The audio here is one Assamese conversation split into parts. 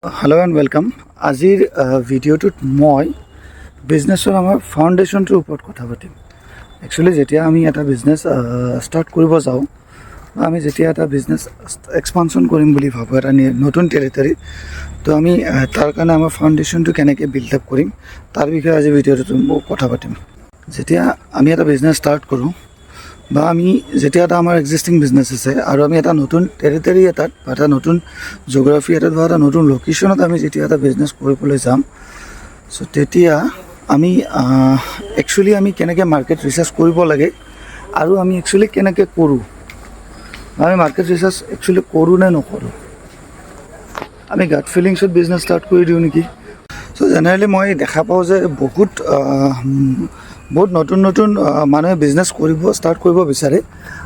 Hello' and welcome. আজিৰ ভিডিঅ'টোত মই বিজনেছৰ আমাৰ ফাউণ্ডেশ্যনটোৰ ওপৰত কথা পাতিম। একচুৱেলি যেতিয়া আমি এটা বিজনেছ ষ্টাৰ্ট কৰিব যাওঁ বা আমি যেতিয়া এটা বিজনেছ এক্সপানশ্যন কৰিম বুলি ভাবোঁ এটা নতুন টেৰিটৰীত, তো আমি তাৰ কাৰণে আমাৰ ফাউণ্ডেশ্যনটো কেনেকৈ বিল্ড আপ কৰিম, তাৰ বিষয়ে আজি ভিডিঅ'টোত মই কথা পাতিম। যেতিয়া আমি এটা বিজনেছ ষ্টাৰ্ট কৰোঁ বা আমি যেতিয়া এটা আমাৰ এক্সিষ্টিং বিজনেছ আছে আৰু আমি এটা নতুন টেৰিটৰী এটাত বা এটা নতুন জিঅ'গ্ৰাফি এটাত বা এটা নতুন লোকেশ্যনত আমি যেতিয়া এটা বিজনেছ কৰিবলৈ যাম, চ' তেতিয়া আমি একচুৱেলি আমি কেনেকৈ মাৰ্কেট ৰিচাৰ্চ কৰিব লাগে আৰু আমি একচুৱেলি কেনেকৈ কৰোঁ বা আমি মাৰ্কেট ৰিচাৰ্চ একচুৱেলি কৰোঁ নে নকৰোঁ, আমি গাট ফিলিংছত বিজনেছ ষ্টাৰ্ট কৰি দিওঁ নেকি? চ' জেনেৰেলি মই দেখা পাওঁ যে বহুত বহুত নতুন নতুন মানুহে বিজনেছ কৰিব ষ্টাৰ্ট কৰিব বিচাৰে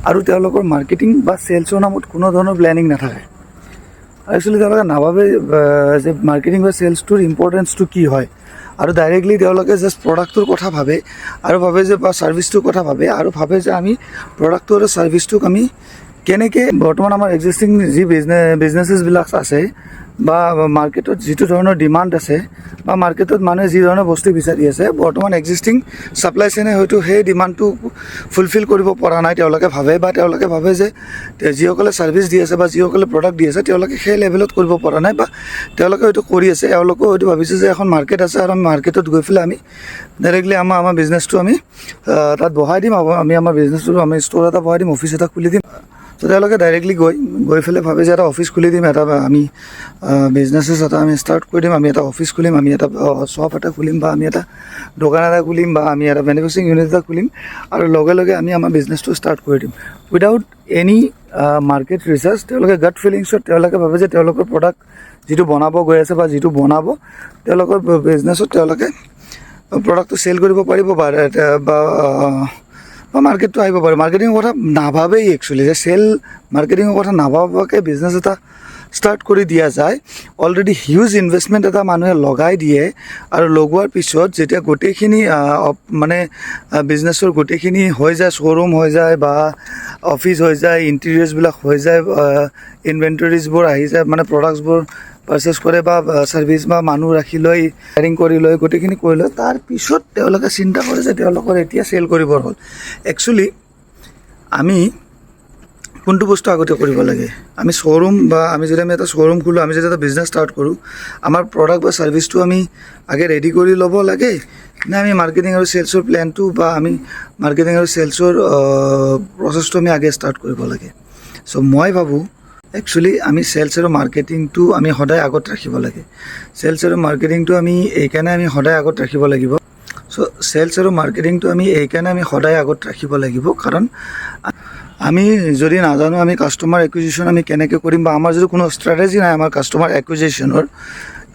আৰু তেওঁলোকৰ মাৰ্কেটিং বা চেলছৰ নামত কোনো ধৰণৰ প্লেনিং নাথাকে। একচুৱেলি তেওঁলোকে নাভাবে যে মাৰ্কেটিং বা চেলছটোৰ ইম্পৰ্টেঞ্চটো কি হয় আৰু ডাইৰেক্টলি তেওঁলোকে জাষ্ট প্ৰডাক্টটোৰ কথা ভাবে আৰু ভাবে যে বা ছাৰ্ভিচটোৰ কথা ভাবে আৰু ভাবে যে আমি প্ৰডাক্টটো আৰু ছাৰ্ভিচটোক আমি কেনেকৈ বৰ্তমান আমাৰ এক্সিষ্টিং যি বিজনেছেছবিলাক আছে বা মাৰ্কেটত যিটো ধৰণৰ ডিমাণ্ড আছে বা মাৰ্কেটত মানুহে যি ধৰণৰ বস্তু বিচাৰি আছে, বৰ্তমান এক্সিষ্টিং ছাপ্লাই চেইনে হয়তো সেই ডিমাণ্ডটো ফুলফিল কৰিব পৰা নাই তেওঁলোকে ভাবে, বা তেওঁলোকে ভাবে যে যিসকলে ছাৰ্ভিচ দি আছে বা যিসকলে প্ৰডাক্ট দি আছে, তেওঁলোকে সেই লেভেলত কৰিব পৰা নাই বা তেওঁলোকে হয়তো কৰি আছে। এওঁলোকেও হয়তো ভাবিছে যে এখন মাৰ্কেট আছে আৰু আমি মাৰ্কেটত গৈ পেলাই আমি ডাইৰেক্টলি আমাৰ আমাৰ বিজনেছটো আমি তাত বহাই দিম আৰু আমি আমাৰ বিজনেছটো আমি ষ্ট'ৰ এটা বহাই দিম, অফিচ এটা খুলি দিম। ত' তেওঁলোকে ডাইৰেক্টলি গৈ গৈ পেলাই ভাবে যে এটা অফিচ খুলি দিম, এটা আমি বিজনেছেছ এটা আমি ষ্টাৰ্ট কৰি দিম, আমি এটা অফিচ খুলিম, আমি এটা শ্বপ এটা খুলিম বা আমি এটা দোকান এটা খুলিম বা আমি এটা মেনুফেকচাৰিং ইউনিট এটা খুলিম আৰু লগে লগে আমি আমাৰ বিজনেছটো ষ্টাৰ্ট কৰি দিম উইদাউট এনি মাৰ্কেট ৰিচাৰ্চ। তেওঁলোকে গাট ফিলিংছত তেওঁলোকে ভাবে যে তেওঁলোকৰ প্ৰডাক্ট যিটো বনাব গৈ আছে বা যিটো বনাব, তেওঁলোকৰ বিজনেছত তেওঁলোকে প্ৰডাক্টটো চেল কৰিব পাৰিব বা মাৰ্কেটটো আহিব পাৰে। মাৰ্কেটিঙৰ কথা নাভাবেই একচুৱেলি, যে চেল মাৰ্কেটিঙৰ কথা নাভাবাকৈ বিজনেছ এটা ষ্টাৰ্ট কৰি দিয়া যায়। অলৰেডি হিউজ ইনভেষ্টমেণ্ট এটা মানুহে লগাই দিয়ে আৰু লগোৱাৰ পিছত যেতিয়া গোটেইখিনি মানে বিজনেছৰ গোটেইখিনি হৈ যায়, শ্ব'ৰুম হৈ যায় বা অফিচ হৈ যায়, ইণ্টেৰিয়ৰ্ছবিলাক হৈ যায়, ইনভেণ্টৰিজবোৰ আহি যায়, মানে প্ৰডাক্টছবোৰ পাৰচেছ কৰে বা ছাৰ্ভিচ বা মানুহ ৰাখি লৈ হায়াৰিং কৰি লৈ গোটেইখিনি কৰি লয়, তাৰপিছত তেওঁলোকে চিন্তা কৰে যে তেওঁলোকৰ এতিয়া চেল কৰিবৰ হ'ল। একচুৱেলি আমি কোনটো বস্তু আগতে কৰিব লাগে? আমি শ্ব'ৰুম বা আমি যদি আমি এটা শ্ব'ৰুম খোলোঁ, আমি যদি এটা বিজনেছ ষ্টাৰ্ট কৰোঁ, আমাৰ প্ৰডাক্ট বা ছাৰ্ভিচটো আমি আগে ৰেডি কৰি ল'ব লাগে নে আমি মাৰ্কেটিং আৰু চেলছৰ প্লেনটো বা আমি মাৰ্কেটিং আৰু চেলছৰ প্ৰচেছটো আমি আগে ষ্টাৰ্ট কৰিব লাগে? চ' মই ভাবোঁ একচুৱেলি আমি চেলছ আৰু মাৰ্কেটিংটো আমি সদায় আগত ৰাখিব লাগে। চেলছ আৰু মাৰ্কেটিংটো আমি এইকাৰণে আমি সদায় আগত ৰাখিব লাগিব। চ' চেলছ আৰু মাৰ্কেটিংটো আমি এইকাৰণে আমি সদায় আগত ৰাখিব লাগিব, কাৰণ আমি যদি নাজানো আমি কাষ্টমাৰ একুইজিশ্যন আমি কেনেকৈ কৰিম বা আমাৰ যদি কোনো ষ্ট্ৰেটেজি নাই আমাৰ কাষ্টমাৰ একুইজিশ্যনৰ,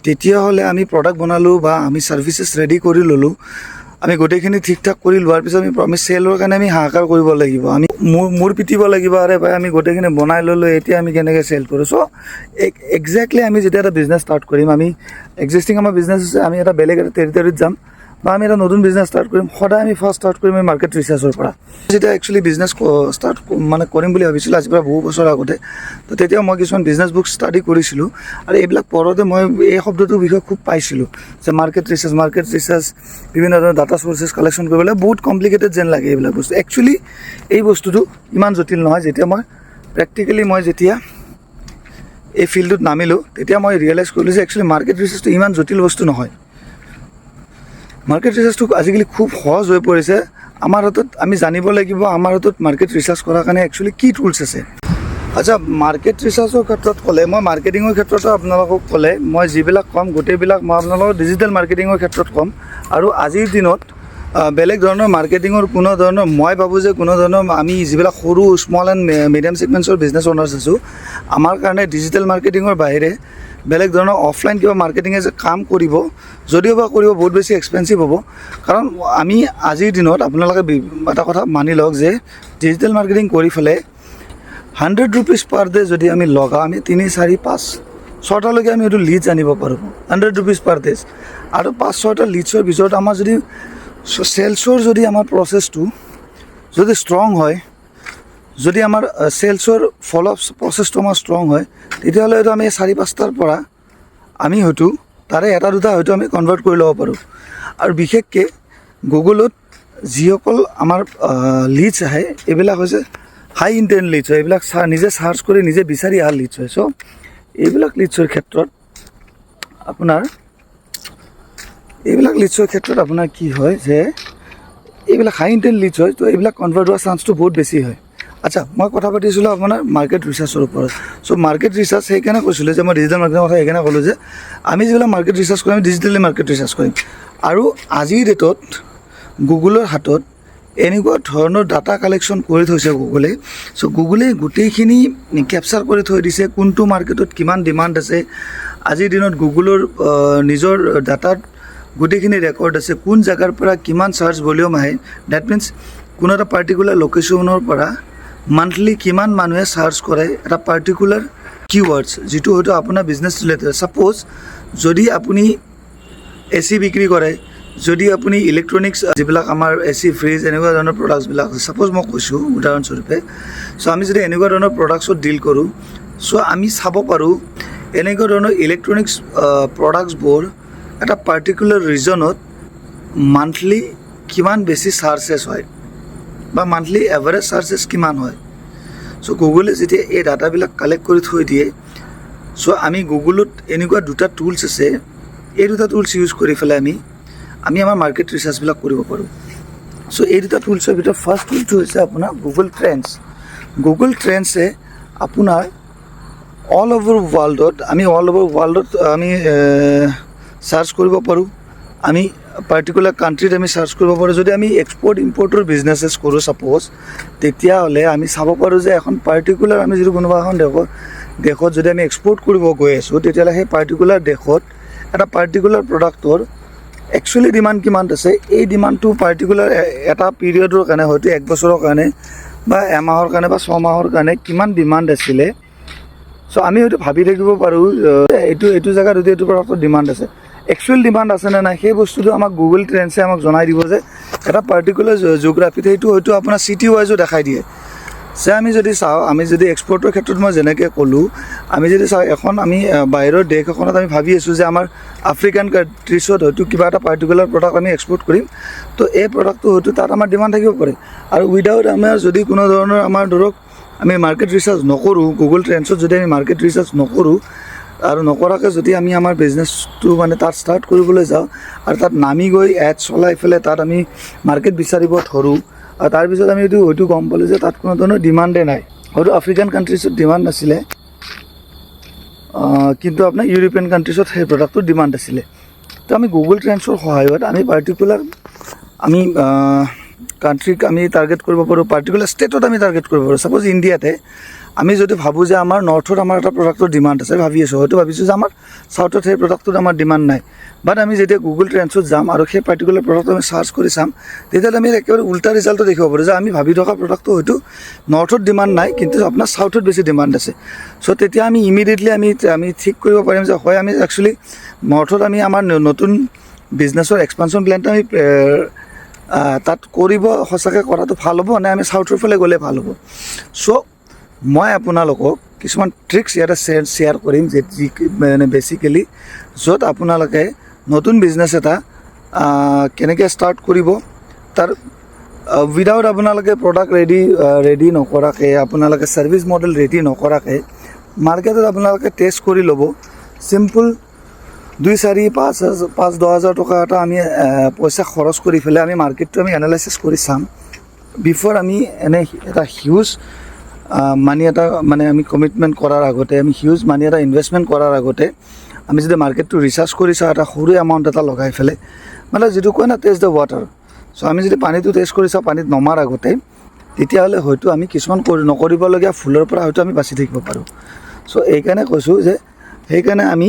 তেতিয়াহ'লে আমি প্ৰডাক্ট বনালোঁ বা আমি ছাৰ্ভিচেছ ৰেডি কৰি ল'লোঁ, আমি গোটেইখিনি ঠিক ঠাক কৰি লোৱাৰ পিছত আমি আমি চেলৰ কাৰণে আমি হাহাকাৰ কৰিব লাগিব, আমি মূৰ মূৰ পিটিব লাগিব, আৰে ভাই, আমি গোটেইখিনি বনাই ল'লোঁ, এতিয়া আমি কেনেকৈ চেল কৰোঁ? চ' একজেক্টলি আমি যেতিয়া এটা বিজনেছ ষ্টাৰ্ট কৰিম, আমি এক্সিষ্টিং আমাৰ বিজনেছ আছে, আমি এটা বেলেগ এটা টেৰিটৰীত যাম বা আমি এটা নতুন বিজনেছ ষ্টাৰ্ট কৰিম, সদায় আমি ফাৰ্ষ্ট ষ্টাৰ্ট কৰিম আমি মাৰ্কেট ৰিচাৰ্চৰ পৰা। যেতিয়া একচুৱেলি বিজনেছ ষ্টাৰ্ট মানে কৰিম বুলি ভাবিছিলোঁ আজিৰ পৰা বহু বছৰ আগতে, তো তেতিয়া মই কিছুমান বিজনেছ বুক ষ্টাডি কৰিছিলোঁ আৰু এইবিলাক পঢ়োঁতে মই এই শব্দটোৰ বিষয়ে খুব পাইছিলোঁ যে মাৰ্কেট ৰিচাৰ্চ, মাৰ্কেট ৰিচাৰ্চ, বিভিন্ন ধৰণৰ ডাটা চ'ৰ্চেছ কালেকশ্যন কৰিবলৈ বহুত কমপ্লিকেটেড যেন লাগে এইবিলাক বস্তু। একচুৱেলি এই বস্তুটো ইমান জটিল নহয়। যেতিয়া মই প্ৰেক্টিকেলি মই যেতিয়া এই ফিল্ডটোত নামিলোঁ, তেতিয়া মই ৰিয়েলাইজ কৰিলোঁ যে একচুৱেলি মাৰ্কেট ৰিচাৰ্চটো ইমান জটিল বস্তু নহয়। মাৰ্কেট ৰিচাৰ্চটো আজিকালি খুব সহজ হৈ পৰিছে। আমাৰ হাতত আমি জানিব লাগিব আমাৰ হাতত মাৰ্কেট ৰিচাৰ্চ কৰাৰ কাৰণে একচুৱেলি কি টুলছ আছে। আচ্ছা, মাৰ্কেট ৰিচাৰ্চৰ ক্ষেত্ৰত ক'লে, মই মাৰ্কেটিঙৰ ক্ষেত্ৰতো আপোনালোকক ক'লে মই যিবিলাক ক'ম, গোটেইবিলাক মই আপোনালোকক ডিজিটেল মাৰ্কেটিঙৰ ক্ষেত্ৰত ক'ম। আৰু আজিৰ দিনত বেলেগ ধৰণৰ মাৰ্কেটিঙৰ কোনো ধৰণৰ, মই ভাবোঁ যে কোনো ধৰণৰ আমি যিবিলাক সৰু স্মল এণ্ড মিডিয়াম ছেগমেণ্টছৰ বিজনেছ অ'নাৰ্ছ আছোঁ, আমাৰ কাৰণে ডিজিটেল মাৰ্কেটিঙৰ বাহিৰে বেলেগ ধৰণৰ অফলাইন কিবা মাৰ্কেটিঙে যে কাম কৰিব, যদিও বা কৰিব, বহুত বেছি এক্সপেঞ্চিভ হ'ব। কাৰণ আমি আজিৰ দিনত আপোনালোকে এটা কথা মানি লওক যে ডিজিটেল মাৰ্কেটিং কৰি পেলাই ₹100 পাৰ ডে যদি আমি লগাওঁ, আমি তিনি, চাৰি, পাঁচ, ছটালৈকে আমি এইটো লিডছ আনিব পাৰোঁ ₹100 পাৰ ডেজ। আৰু পাঁচ ছয়টা লিডছৰ ভিতৰত আমাৰ যদি চেলছৰ যদি আমাৰ প্ৰচেছটো যদি ষ্ট্ৰং হয়, যদি আমাৰ চেলছৰ ফ'ল' আপ প্ৰচেছটো আমাৰ ষ্ট্ৰং হয়, তেতিয়াহ'লে হয়তো আমি চাৰি পাঁচটাৰ পৰা আমি হয়তো তাৰে এটা দুটা হয়তো আমি কনভাৰ্ট কৰি ল'ব পাৰোঁ। আৰু বিশেষকৈ গুগলত যিসকল আমাৰ লিডছ আহে, এইবিলাক হৈছে হাই ইণ্টেণ্ট লিডছ হয়। এইবিলাক নিজে চাৰ্চ কৰি নিজে বিচাৰি অহা লিডছ হয়। চ' এইবিলাক লিডছৰ ক্ষেত্ৰত আপোনাৰ কি হয় যে এইবিলাক হাই ইণ্টেণ্ট লিডছ হয়, তো এইবিলাক কনভাৰ্ট হোৱাৰ চান্সটো বহুত বেছি হয়। আচ্ছা, মই কথা পাতিছিলোঁ আপোনাৰ মাৰ্কেট ৰিচাৰ্চৰ ওপৰত। চ' মাৰ্কেট ৰিচাৰ্চ সেইকাৰণে কৈছিলোঁ যে মই ডিজিটেল মাৰ্কেটিঙৰ কথা সেইকাৰণে ক'লোঁ যে আমি যিবিলাক মাৰ্কেট ৰিচাৰ্চ কৰিম, আমি ডিজিটেলি মাৰ্কেট ৰিচাৰ্চ কৰিম। আৰু আজিৰ ডেটত গুগলৰ হাতত এনেকুৱা ধৰণৰ ডাটা কালেকশ্যন কৰি থৈছে গুগলে। চ' গুগলে গোটেইখিনি কেপচাৰ কৰি থৈ দিছে, কোনটো মাৰ্কেটত কিমান ডিমাণ্ড আছে। আজিৰ দিনত গুগলৰ নিজৰ ডাটাত গোটেইখিনি ৰেকৰ্ড আছে, কোন জেগাৰ পৰা কিমান চাৰ্চ ভলিউম আহে। That means কোনো এটা পাৰ্টিকুলাৰ লোকেশ্যনৰ পৰা মান্থলি কিমান মানুহে চাৰ্চ কৰে এটা পাৰ্টিকুলাৰ কিৱৰ্ডছ, যিটো হয়তো আপোনাৰ বিজনেছ ৰিলেটেড। ছাপ'জ যদি আপুনি এচি বিক্ৰী কৰে, যদি আপুনি ইলেক্ট্ৰনিক্স, যিবিলাক আমাৰ এচি, ফ্ৰিজ, এনেকুৱা ধৰণৰ প্ৰডাক্টছবিলাক আছে, ছাপ'জ মই কৈছোঁ উদাহৰণস্বৰূপে, চ' আমি যদি এনেকুৱা ধৰণৰ প্ৰডাক্টছত ডিল কৰোঁ, চ' আমি চাব পাৰোঁ এনেকুৱা ধৰণৰ ইলেক্ট্ৰনিক্স প্ৰডাক্টছবোৰ এটা পাৰ্টিকুলাৰ ৰিজনত মান্থলি কিমান বেছি চাৰ্চেছ হয় বা মান্থলি এভাৰেজ চাৰ্চেছ কিমান হয়। চ' গুগলে যেতিয়া এই ডাটাবিলাক কালেক্ট কৰি থৈ দিয়ে, চ' আমি গুগলত এনেকুৱা দুটা টুলছ আছে, এই দুটা টুলছ ইউজ কৰি পেলাই আমি আমাৰ মাৰ্কেট ৰিচাৰ্চবিলাক কৰিব পাৰোঁ। চ' এই দুটা টুলছৰ ভিতৰত ফাৰ্ষ্ট টুলটো হৈছে আপোনাৰ গুগল ট্ৰেণ্ডছ। গুগল ট্ৰেণ্ডছে আপোনাৰ অল অভাৰ ৱৰ্ল্ডত আমি চাৰ্চ কৰিব পাৰোঁ। আমি পাৰ্টিকুলাৰ কাণ্ট্ৰিত আমি চাৰ্চ কৰিব পাৰোঁ। যদি আমি এক্সপৰ্ট ইম্পৰ্টৰ বিজনেছেছ কৰোঁ ছাপ'জ, তেতিয়াহ'লে আমি চাব পাৰোঁ যে এখন পাৰ্টিকুলাৰ আমি যদি কোনোবা এখন দেশত যদি আমি এক্সপৰ্ট কৰিব গৈ আছোঁ, তেতিয়াহ'লে সেই পাৰ্টিকুলাৰ দেশত এটা পাৰ্টিকুলাৰ প্ৰডাক্টৰ একচুৱেলি ডিমাণ্ড কিমান আছে, এই ডিমাণ্ডটো পাৰ্টিকুলাৰ এটা পিৰিয়ডৰ কাৰণে, হয়তো এক বছৰৰ কাৰণে বা এমাহৰ কাৰণে বা 6 মাহৰ কাৰণে কিমান ডিমাণ্ড আছিলে। চ' আমি হয়তো ভাবি থাকিব পাৰোঁ এইটো জেগাত হয়তো এইটো প্ৰডাক্টৰ ডিমাণ্ড আছে, একচুৱেল ডিমাণ্ড আছে নে নাই, সেই বস্তুটো আমাক গুগল ট্ৰেণ্ডছে আমাক জনাই দিব যে এটা পাৰ্টিকুলাৰ জিঅ'গ্ৰাফিত সেইটো হয়তো আপোনাৰ চিটি ৱাইজো দেখাই দিয়ে যে আমি যদি চাওঁ, আমি যদি এক্সপৰ্টৰ ক্ষেত্ৰত মই যেনেকৈ ক'লোঁ, আমি যদি চাওঁ এখন আমি বাহিৰৰ দেশ এখনত আমি ভাবি আছোঁ যে আমাৰ আফ্ৰিকান কাণ্ট্ৰিছত হয়তো কিবা এটা পাৰ্টিকুলাৰ প্ৰডাক্ট আমি এক্সপৰ্ট কৰিম, তো এই প্ৰডাক্টটো হয়তো তাত আমাৰ ডিমাণ্ড থাকিব পাৰে। আৰু উইদাউট আমাৰ যদি কোনো ধৰণৰ আমাৰ ধৰক আমি মাৰ্কেট ৰিচাৰ্চ নকৰোঁ, গুগল ট্ৰেণ্ডছত যদি আমি মাৰ্কেট ৰিচাৰ্চ নকৰোঁ আৰু নকৰাকৈ যদি আমি আমাৰ বিজনেছটো মানে তাত ষ্টাৰ্ট কৰিবলৈ যাওঁ আৰু তাত নামি গৈ এড চলাই পেলাই তাত আমি মাৰ্কেট বিচাৰিব ধৰোঁ আৰু তাৰপিছত আমি এইটো হয়তো গম পালোঁ যে তাত কোনো ধৰণৰ ডিমাণ্ডে নাই। হয়তো আফ্ৰিকান কাণ্ট্ৰিজত ডিমাণ্ড নাছিলে, কিন্তু আপোনাৰ ইউৰোপিয়ান কাণ্ট্ৰিজত সেই প্ৰডাক্টটোৰ ডিমাণ্ড আছিলে। তো আমি গুগল ট্ৰেণ্ডছৰ সহায়ত আমি পাৰ্টিকুলাৰ আমি কাণ্ট্ৰিক আমি টাৰ্গেট কৰিব পাৰোঁ, পাৰ্টিকুলাৰ ষ্টেটত আমি টাৰ্গেট কৰিব পাৰোঁ। ছাপ'জ ইণ্ডিয়াতে আমি যদি ভাবোঁ যে আমাৰ নৰ্থত আমাৰ এটা প্ৰডাক্টৰ ডিমাণ্ড আছে, ভাবি আছোঁ, হয়তো ভাবিছোঁ যে আমাৰ চাউথত সেই প্ৰডাক্টটোত আমাৰ ডিমাণ্ড নাই। বাট আমি যেতিয়া গুগল ট্ৰেণ্ডছত যাম আৰু সেই পাৰ্টিকুলাৰ প্ৰডাক্টটো আমি চাৰ্চ কৰি চাম, তেতিয়াহ'লে আমি একেবাৰে উল্টা ৰিজাল্টটো দেখিব পাৰোঁ যে আমি ভাবি থকা প্ৰডাক্টটো হয়তো নৰ্থত ডিমাণ্ড নাই, কিন্তু আপোনাৰ চাউথত বেছি ডিমাণ্ড আছে। চ' তেতিয়া আমি ইমিডিয়েটলি আমি ঠিক কৰিব পাৰিম যে হয়, আমি একচুৱেলি নৰ্থত আমি আমাৰ নতুন বিজনেছৰ এক্সপানশ্যন প্লেনটো আমি তাত কৰিব সঁচাকৈ কৰাটো ভাল হ'ব নে আমি চাউথৰ ফালে গ'লে ভাল হ'ব। চ' মই আপোনালোকক কিছুমান ট্ৰিক্স ইয়াতে শ্বেয়াৰ কৰিম যে যি মানে বেচিকেলি য'ত আপোনালোকে নতুন বিজনেছ এটা কেনেকৈ ষ্টাৰ্ট কৰিব, তাৰ উইদাউট আপোনালোকে প্ৰডাক্ট ৰেডি নকৰাকৈ, আপোনালোকে ছাৰ্ভিচ মডেল ৰেডি নকৰাকৈ মাৰ্কেটত আপোনালোকে টেষ্ট কৰি ল'ব। চিম্পল 2, 4, 5, 5-10 হাজাৰ টকা এটা আমি পইচা খৰচ কৰি পেলাই আমি মাৰ্কেটটো আমি এনালাইচিছ কৰি চাম বিফ'ৰ আমি এনে এটা হিউজ মানি এটা মানে আমি কমিটমেণ্ট কৰাৰ আগতে, আমি হিউজ মানি এটা ইনভেষ্টমেণ্ট কৰাৰ আগতে আমি যদি মাৰ্কেটটো ৰিচাৰ্চ কৰি চাওঁ এটা সৰু এমাউণ্ট এটা লগাই পেলাই, মানে যিটো কয় না, টেষ্ট the water. চ' আমি যদি পানীটো টেষ্ট কৰি চাওঁ পানীত নমাৰ আগতে, তেতিয়াহ'লে হয়তো আমি কিছুমান নকৰিবলগীয়া ভুলৰ পৰা হয়তো আমি বাচি থাকিব পাৰোঁ। চ' এইকাৰণে কৈছোঁ যে সেইকাৰণে আমি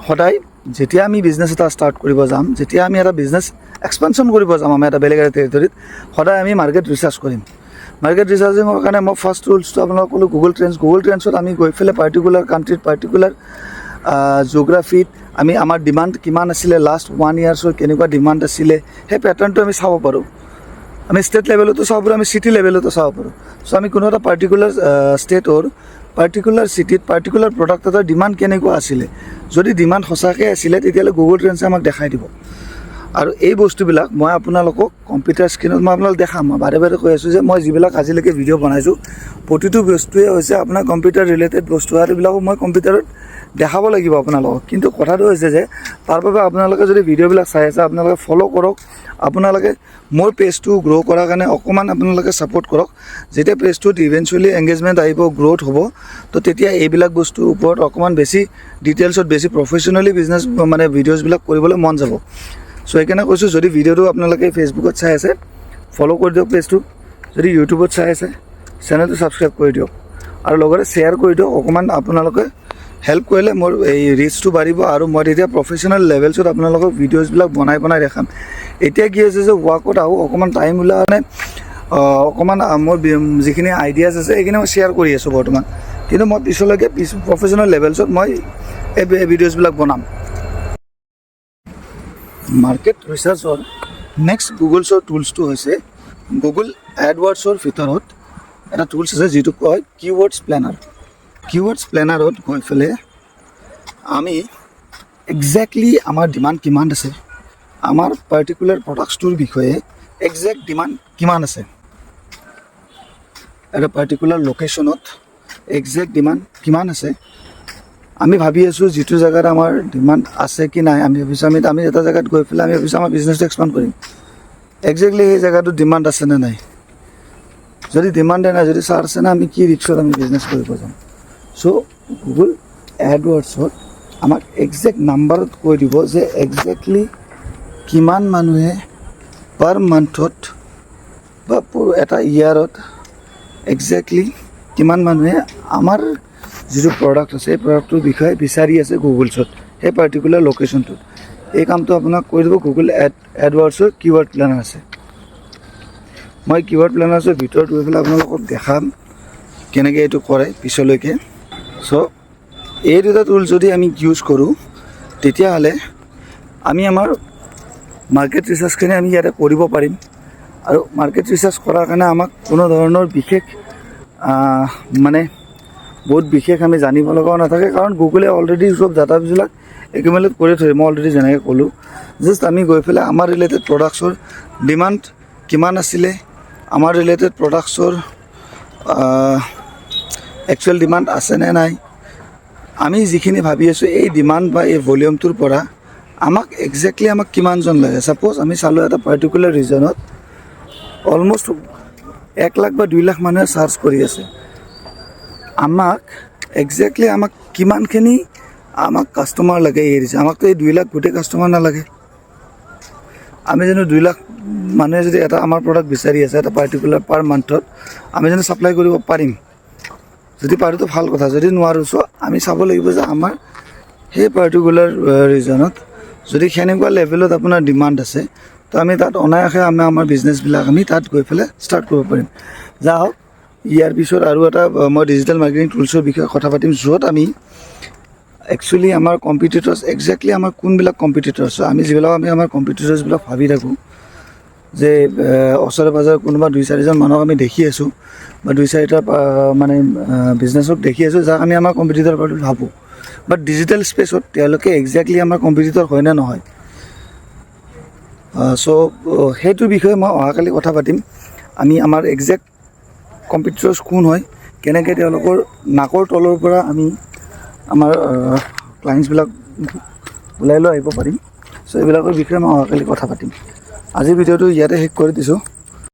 সদায় যেতিয়া আমি বিজনেছ এটা ষ্টাৰ্ট কৰিব যাম, যেতিয়া আমি এটা বিজনেছ এক্সপেনশ্যন কৰিব যাম, আমি এটা বেলেগ এটা টেৰিটৰীত, সদায় আমি মাৰ্কেট ৰিচাৰ্চ কৰিম। মাৰ্কেট ৰিচাৰ্চিঙৰ কাৰণে মই ফাৰ্ষ্ট ৰুলছটো আপোনালোক ক'লোঁ, গুগল ট্ৰেণ্ডছ। গুগল ট্ৰেণ্ডছত আমি গৈ পেলাই পাৰ্টিকুলাৰ কাণ্ট্ৰিত, পাৰ্টিকুলাৰ জিঅ'গ্ৰাফিত আমি আমাৰ ডিমাণ্ড কিমান আছিলে, লাষ্ট ওৱান ইয়াৰ্ছৰ কেনেকুৱা ডিমাণ্ড আছিলে, সেই পেটাৰ্ণটো আমি চাব পাৰোঁ। আমি ষ্টেট লেভেলতো চাব পাৰোঁ, আমি চিটি লেভেলতো চাব পাৰোঁ। চ' আমি কোনো এটা পাৰ্টিকুলাৰ ষ্টেটৰ পাৰ্টিকুলাৰ চিটিত পাৰ্টিকুলাৰ প্ৰডাক্ট এটাৰ ডিমাণ্ড কেনেকুৱা আছিলে। যদি ডিমাণ্ড সঁচাকৈ আছিলে, তেতিয়াহ'লে গুগল ট্ৰেণ্ডছে আমাক দেখাই দিব। আৰু এই বস্তুবিলাক মই আপোনালোকক কম্পিউটাৰ স্ক্ৰীণত মই আপোনালোক দেখাম। মই বাৰে বাৰে কৈ আছোঁ যে মই যিবিলাক আজিলৈকে ভিডিঅ' বনাইছোঁ, প্ৰতিটো বস্তুৱে হৈছে আপোনাৰ কম্পিউটাৰ ৰিলেটেড বস্তু আৰু এইবিলাকো মই কম্পিউটাৰত দেখাব লাগিব আপোনালোকক। কিন্তু কথাটো হৈছে যে তাৰ বাবে আপোনালোকে যদি ভিডিঅ'বিলাক চাই আছে, আপোনালোকে ফ'ল' কৰক। আপোনালোকে মোৰ পেজটো গ্ৰ' কৰাৰ কাৰণে অকণমান আপোনালোকে ছাপোৰ্ট কৰক। যেতিয়া পেজটোত ইভেঞ্চুৱেলি এংগেজমেণ্ট আহিব, গ্ৰ'থ হ'ব, তো তেতিয়া এইবিলাক বস্তুৰ ওপৰত অকণমান বেছি ডিটেইলছত, বেছি প্ৰফেচনেলি বিজনেছ মানে ভিডিঅ'জবিলাক কৰিবলৈ মন যাব। চ' সেইকাৰণে কৈছোঁ, যদি ভিডিঅ'টো আপোনালোকে ফেচবুকত চাই আছে, ফ'ল' কৰি দিয়ক পেজটো। যদি ইউটিউবত চাই আছে, চেনেলটো ছাবস্ক্ৰাইব কৰি দিয়ক আৰু লগতে শ্বেয়াৰ কৰি দিয়ক। অকণমান আপোনালোকে হেল্প কৰিলে মোৰ এই ৰিচটো বাঢ়িব আৰু মই তেতিয়া প্ৰফেচনেল লেভেলছত আপোনালোকক ভিডিঅ'জবিলাক বনাই বনাই দেখাম। এতিয়া কি হৈছে যে ৱাকত আহোঁ, অকণমান টাইম ওলাই মানে অকণমান মোৰ যিখিনি আইডিয়াছ আছে, সেইখিনি মই শ্বেয়াৰ কৰি আছোঁ বৰ্তমান। কিন্তু মই পিছলৈকে প্ৰফেচনেল লেভেলছত মই এই ভিডিঅ'জবিলাক বনাম। মাৰ্কেট ৰিচাৰ্চৰ নেক্সট গুগলছৰ টুলছটো হৈছে গুগল এডৱাৰ্ডছৰ ভিতৰত এটা টুলছ আছে, যিটো কয় কিৱৰ্ডছ প্লেনাৰ। কিৱৰ্ডছ প্লেনাৰত গৈ পেলাই আমি একজেক্টলি আমাৰ ডিমাণ্ড কিমান আছে, আমাৰ পাৰ্টিকুলাৰ প্ৰডাক্টছটোৰ বিষয়ে একজেক্ট ডিমাণ্ড কিমান আছে, এটা পাৰ্টিকুলাৰ লোকেশ্যনত একজেক্ট ডিমাণ্ড কিমান আছে, আমি ভাবি আছোঁ যিটো জেগাত আমাৰ ডিমাণ্ড আছে কি নাই। আমি ভাবিছোঁ আমি এটা জেগাত গৈ পেলাই আমি ভাবিছোঁ আমাৰ বিজনেছটো এক্সপাণ্ড কৰিম। একজেক্টলি সেই জেগাটোত ডিমাণ্ড আছেনে নাই? যদি ডিমাণ্ডে নাই, যদি চাৰ্চ আছে নাই, আমি কি ৰিক্সত আমি বিজনেছ কৰিব যাম? চ' গুগল এডৱৰ্ডছত আমাক একজেক্ট নাম্বাৰত কৈ দিব যে একজেক্টলি কিমান মানুহে পাৰ মান্থত বা এটা ইয়াৰত একজেক্টলি কিমান মানুহে আমাৰ যিটো প্ৰডাক্ট আছে, সেই প্ৰডাক্টটোৰ বিষয়ে বিচাৰি আছে গুগলছত সেই পাৰ্টিকুলাৰ লোকেশ্যনটোত। এই কামটো আপোনাক কৰি দিব গুগল এডৱাৰ্ডছৰ কিৱৰ্ড প্লেনাৰ আছে। মই কিৱৰ্ড প্লেনাৰ্ছৰ ভিতৰত গৈ পেলাই আপোনালোকক দেখাম কেনেকৈ এইটো কৰে পিছলৈকে। চ' এই দুটা টুল যদি আমি ইউজ কৰোঁ, তেতিয়াহ'লে আমি আমাৰ মাৰ্কেট ৰিচাৰ্চখিনি আমি ইয়াতে কৰিব পাৰিম। আৰু মাৰ্কেট ৰিচাৰ্চ কৰাৰ কাৰণে আমাক কোনো ধৰণৰ বিশেষ মানে বহুত বিশেষ আমি জানিব লগাও নাথাকে, কাৰণ গুগলে অলৰেডি চব ডাটাবিলাক একুমুলেট কৰি থৈ, মই অলৰেডি যেনেকৈ ক'লোঁ। জাষ্ট আমি গৈ পেলাই আমাৰ ৰিলেটেড প্ৰডাক্টছৰ ডিমাণ্ড কিমান আছিলে, আমাৰ ৰিলেটেড প্ৰডাক্টছৰ একচুৱেল ডিমাণ্ড আছেনে নাই, আমি যিখিনি ভাবি আছোঁ, এই ডিমাণ্ড বা এই ভলিউমটোৰ পৰা আমাক একজেক্টলি আমাক কিমানজন লাগে। ছাপ'জ আমি চালোঁ এটা পাৰ্টিকুলাৰ ৰিজনত অলমষ্ট 1 লাখ বা 2 লাখ মানুহে চাৰ্চ কৰি আছে। আমাক একজেক্টলি আমাক কিমানখিনি আমাক কাষ্টমাৰ লাগে এই ৰিজন? আমাকতো এই 2 লাখ গোটেই কাষ্টমাৰ নালাগে। আমি জানো 2 লাখ মানুহে যদি এটা আমাৰ প্ৰডাক্ট বিচাৰি আছে এটা পাৰ্টিকুলাৰ পাৰ মান্থত, আমি জানো ছাপ্লাই কৰিব পাৰিম? যদি পাৰোঁতো ভাল কথা, যদি নোৱাৰোঁ, চ' আমি চাব লাগিব যে আমাৰ সেই পাৰ্টিকুলাৰ ৰিজনত যদি সেনেকুৱা লেভেলত আপোনাৰ ডিমাণ্ড আছে, তো আমি তাত অনায়াসে আমি আমাৰ বিজনেছবিলাক আমি তাত গৈ পেলাই ষ্টাৰ্ট কৰিব পাৰিম। যা হওক, ইয়াৰ পিছত আৰু এটা মই ডিজিটেল মাৰ্কেটিং টুলছৰ বিষয়ে কথা পাতিম, য'ত আমি একচুৱেলি আমাৰ কম্পিটিটৰ্ছ, একজেক্টলি আমাৰ কোনবিলাক কম্পিটিটৰ্ছ, আমি যিবিলাক আমি আমাৰ কম্পিটিটৰ্ছবিলাক ভাবি থাকোঁ যে ওচৰে পাঁজৰে কোনোবা দুই চাৰিজন মানুহক আমি দেখি আছোঁ বা দুই চাৰিটা মানে বিজনেছক দেখি আছোঁ, যাক আমি আমাৰ কম্পিটিটৰ বুলি ভাবোঁ, বাট ডিজিটেল স্পেচত তেওঁলোকে একজেক্টলি আমাৰ কম্পিটিটৰ হয় নে নহয়? চ' সেইটোৰ বিষয়ে মই অহাকালি কথা পাতিম। আমি আমাৰ একজেক্ট কম্পিটিটৰ্ছ কোন হয়, কেনেকৈ তেওঁলোকৰ নাকৰ তলৰ পৰা আমি আমাৰ ক্লায়েণ্টছবিলাক ওলাই লৈ আহিব পাৰিম, চ' এইবিলাকৰ বিষয়ে মই অহাকালি কথা পাতিম। আজিৰ ভিডিঅ'টো ইয়াতে শেষ কৰি দিছোঁ।